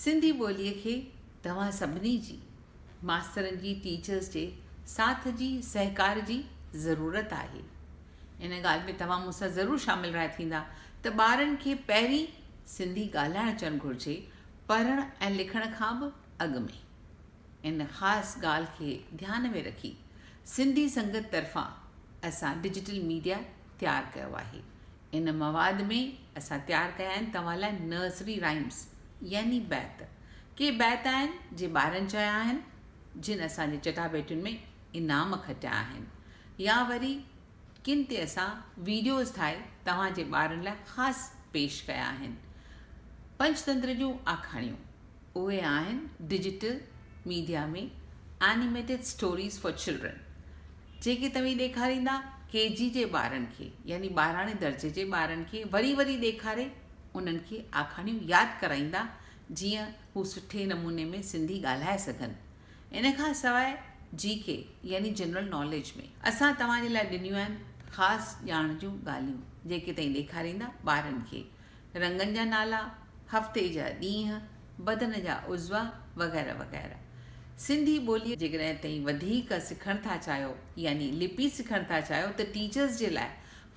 سنڌي ٻوليء کي توهان سڀني جي، ماسترن جي، ٽيچرز جي ساٿ جي، سهڪار جي ضرورت آهي. ان ڳالهه ۾ توهان مون سان ضرور شامل راء ٿيندا ته ٻارن کي پهرين سنڌي ڳالهائڻ اچڻ گهرجي، پڙهڻ ۽ لکڻ کان به اڳ ۾. ان خاص ڳالهه کي ڌيان ۾ رکي سنڌي سنگت طرفان اسان ڊجيٽل ميڊيا تيار ڪيو آهي. ان مواد ۾ اسان تيار ڪيا آهن توهان لاء نرسري رائمس يعني بيت. ڪي بيت آهن جي ٻارن چيا آهن جن اسان جي چٽاڀيٽين ۾ انعام کٽيا آهن يا وري ڪن تي اسان ويڊيوز ٺاهي توهان جي ٻارن لاء خاص پيش ڪيا آهن. پنچتنتر جون آکاڻيون اهي آهن digital media ۾ animated stories for children جيڪي توهين ڏيکاريندا ڪي جي جي ٻارن کي يعني ٻاراڻي درجي جي ٻارن کي وري وري ڏيکاري انهن کي آکاڻيون ياد ڪرائيندا جيئن هو سٺي نموني ۾ سنڌي ڳالهائي سگهن. ان کان سواء جي ڪي يعني جنرل ناليج ۾ اسان توهان جي لاء ڏنيون آهن خاص ڄاڻ جون ڳالهيون جيڪي توهين ڏيکاريندا ٻارن کي رنگن جا نالا، هفتي جا ڏينهن، بدن جا عضوا وغيره وغيره. سنڌي ٻولي جيڪڏهن توهين وڌيڪ سکڻ ٿا چاهيو يعني لپي سکڻ ٿا چاهيو ته ٽيچرز جي لاء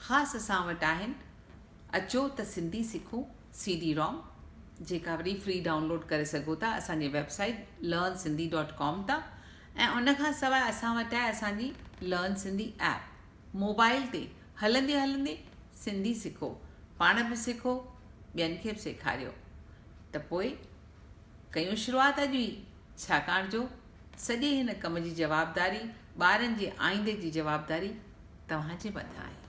خاص اسان وٽ آهن اچو ته سنڌي سکون سي ڊي رام جيڪا وري فري ڊائونلوڊ ڪري سگهو ٿا اسان جي website learn Sindhi dot com تان ۽ ان کان سواء اسان وٽ آهي اسان جي لرن سنڌي ايپ موبائل تي هلندي هلندي سنڌي سکو پاڻ به سکو ٻين کي به سيکاريو ته پوء ڪيون شروعات اڄ ئي ڇاڪاڻ جو سڄي هن ڪم جي جوابداري ٻارن جي آئيندي جي جوابداري توهان جي مٿان آهي.